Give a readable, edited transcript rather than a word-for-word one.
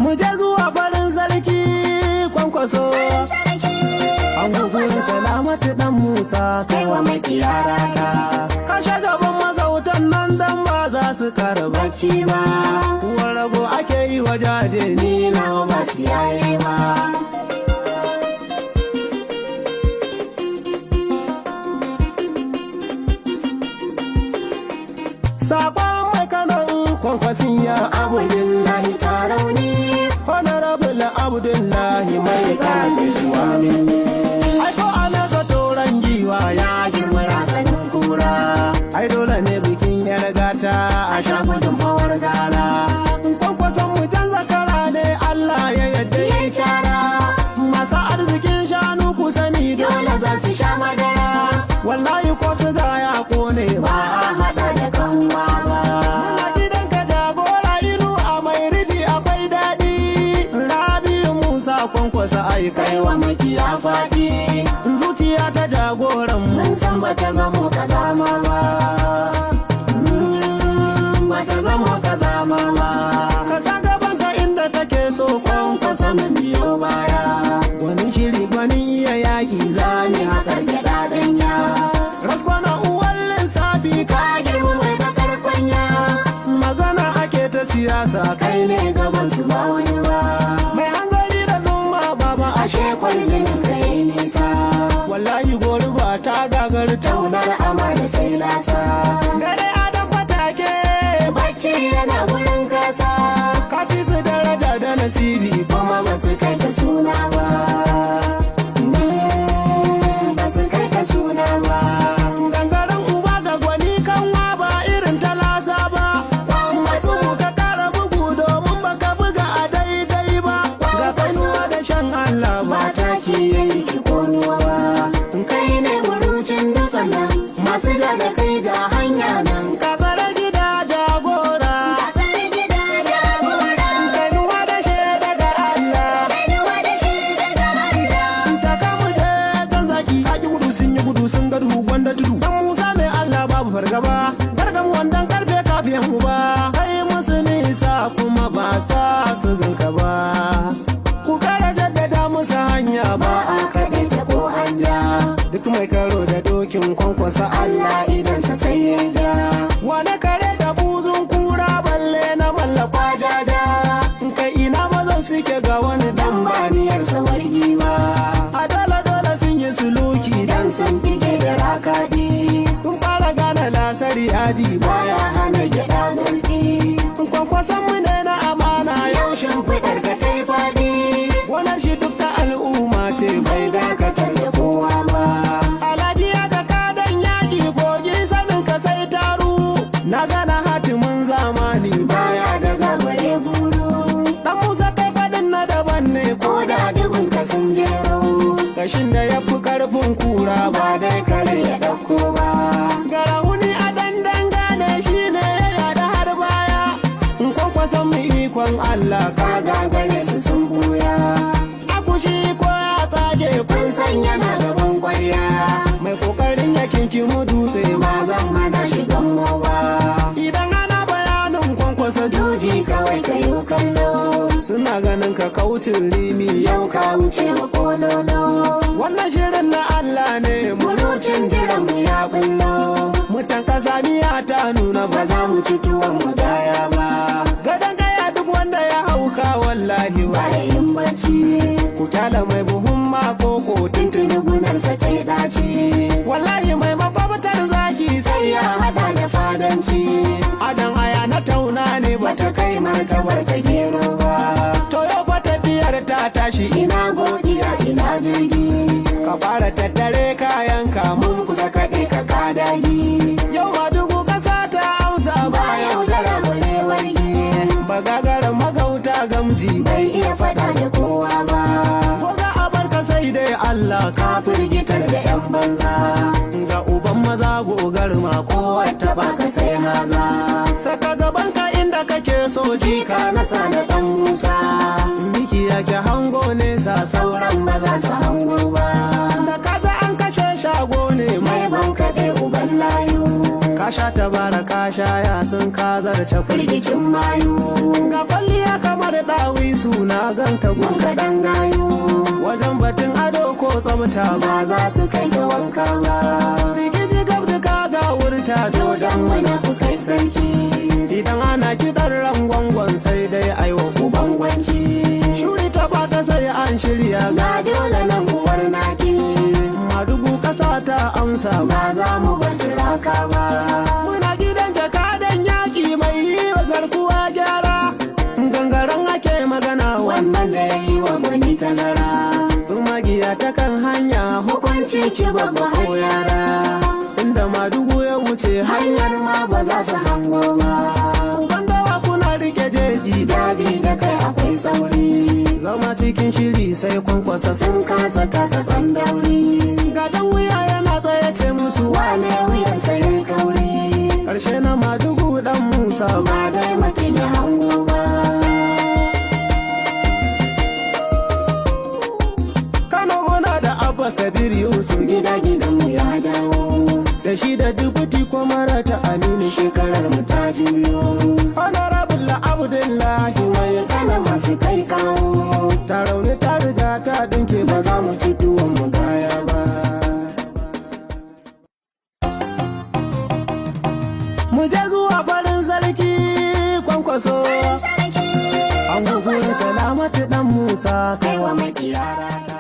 Mu je zuwa farin sarki Kwankwaso. Sarki. An gugurin Salamatu dan Musa, kai wa makiya rata. Kashe gaban magautan nan dan ba za su kara bacci ba. Uwar rago ake yi wa jaje, ni na ba su yaye ba. Sakon mai kanon Kwankwasin ya Abdullahi Tarauni. Honorable Abdullahi mai kanon gaisuwa min. Aiko ana zato ran giwa ya girma rasanin kura. Ai dole ne bikin yar gata a sha gudunmawar gara. Kwankwason mu canza kara ne, Allah ya yadda ya Yayi cara. Masu arzikin shanu, ku sani dole za su sha madara. Wallahi ko su ga ya kone ba. Ba a haɗa da kanwa ba. A gidanka jagora inu a mai rufi akwai daɗi. Rabi'u Musa Kwankwasa ai kai kai wa makiya faɗi. Zuciya ta jagoran mu mun san bata zamo kazama ba. Bata zamo kazama ba. Ka sa gaban ka inda kake so. Kwankwasa, mun biyo baya. Gwanin shiri, gwanin iya yaƙi. Zani haƙar gyaɗa ɗanya. Raskwana uwan lissafi. Ka girma mai bakar kwanya. Magana ake ta siyasa. Kai ne gaban su, ba wani ba. Mai hanzari da zuma baba. Ashe kwarjinin ka yi nisa. Wallahi gori ba ta gagar taunar amana sai lasa. Dare adam fatake. Bacci yana gurin kasa. Ka fi su daraja da nasibi. Kuma ba su kai ka suna ba. Ba su kai ka suna ba. Gangaren uba ga gwani kanwa ba irin talasa ba. Masu ka kara bugu domin baka buga a daidai ba. Ga kainuwa da shan Allah ba. Ba taki yayi ko ruwa ba. Kai ne murucin dutsen nan, masu ja da kai ga hanya nan. Ka tsare gida jagora. Kainuwa da shaida ga Allah. Ta kamu je kan zaki haƙi gudu, sun yi gudu sun ga duhu gwanda tudu. Dan Musa mai Allah, babu fargaba. Gargam wandan karfe kafiyan uba. Kai musu nisa kuma ba sa su ganka ba. Ku kara jaddada musu hanya ba. Ba a kaɗai ta ko an ja. Duk mai karo da dokin Kwankwasa, Allah Allah idansa sai ya ja. Wani kare da buzun kura balle na mallakwa jaja. Kai ina mazan suke ga wani dan dan ba miyar sawargi ba. A dole dole sun yi suluki. Dan sun bige da rakaɗi. Sun fara gane lasari aji baya hana gyaɗa gurɗi. Kwankwason mu ne na amana. Yau shimfiɗar ka ta yi faɗi. Gonar shi duk ta al'umma ce. Bai dakatar da kowa ba. A lafiya da kadan yaƙi kogi sanin ka sai taru. Na gana hatimin zamani. Baya da gabare guru. Dan Musa, kai faɗin na daban ne. Ko da dubin ka sun jero. Kashin da ya fi karfin kura ba. Ba dai kare ya ɗauko ba. Garahuni a dandan gane shi ne ya yada har baya. In Kwankwason mu, ikon Allah ka ka gagare su sun buya. Akushi ko ya tsage. Kun san yana gaban kwarya. Mai kokarin ya kinkimu dutse. Ba zan hana shi gammo ba. Idan ana bayanin Kwankwasa, duji kawai ka yi kallo. Suna ganin ka kaucin rimi. Yau ka wuce wa kololo. Wannan shirin na Allah ne mu. Murucin jiran mu ya bullo. Mutan kasa, miya ta nuna ba ba za mu ci tuwon mu gaya ba. Gadon gaya duk wanda ya hauka wallahi ba ba ya yin bacci. Ku kyala mai buhun makoko. Tuntuni gunarsa ta yi ɗaci. Wallahi mai makwabtar zaki sai ya hada da fadanci. Adan aya na tauna ne ba bata kai martabar ka gero ba. To yau fa tafiyar ta tashi. Ina godiya, ina jirgi. Ka fara tattare kayan kamun. Mun kusa kaɗe ka kadagi. Yau ma dubu kasa ta amsa ba ba. Yaudara bare wargi. Ba gagarin magauta gamji. Bai iya faɗa da kowa ba. Ko za a barka sai dai Allah ka firgitar da yan banza. Ga uban maza gogar ma. Kowa taɓa ka sai haza. Saka gaban ka inda kake so. Jika na sa da ɗan Musa. Miki yake hango nesa. Sauran ba za su hango ba. Da kaga an kashe shago ne. Mai ban kaɗe uban layu. Ka sha tabara, ka sha yasin, ka zarce firgicin mayu. Ga kwalliya kamar ɗawisu. musu na ganka Mun gunka. kaɗan gayu. Wajen batun ado ko tsabta ba Ba za su kai ga wanka ba. Rigiji gab da ka ga wurta. Dodon munafukai sarki. Idan ana kiɗan rangwangon sai dai aiwa uban Bangwanki. Shuri ta bata sai an shirya. Ga dole nan uwar naki. Madugu ƙasa ta amsa. Ba za mu bar turaka ba. Muna gidan jakadan yaƙi mai yi wa garkuwa gyara. Gangaren ake magana. Wannan da ya yi wa gwani tazara. Su magiya ta kan hanya. Hukunci ki babba har yara. Inda Madugu ya wuce Hanyar ma ba za su hango ba. Uban dawa kuna rike jeji. Dabi da kai akwai sauri. Zama cikin shiri sai Kwankwasa. Sun kasa taka tsandauri. Gadan wuya yana tsaye ce musu. Wane wuyan sayin kauri. Karshe na Madugu dan Musa. Ba dai mutum ya hango ba. Kano muna da Abba Kabir Yusuf. Gida gidanmu ya dawo. Da shi da dubuti kwamara ta Aminu. Shekarar mu ta juyo. Honorable Abdullahi. Mai kana masu kai kawo. Ta rauni ta riga ta dinke, ba Ba za mu ci tuwon mu gaya ba. Mu je zuwa farin sarki Kwankwaso. An gugurin Salamatu dan Musa. Kai wa makiyara.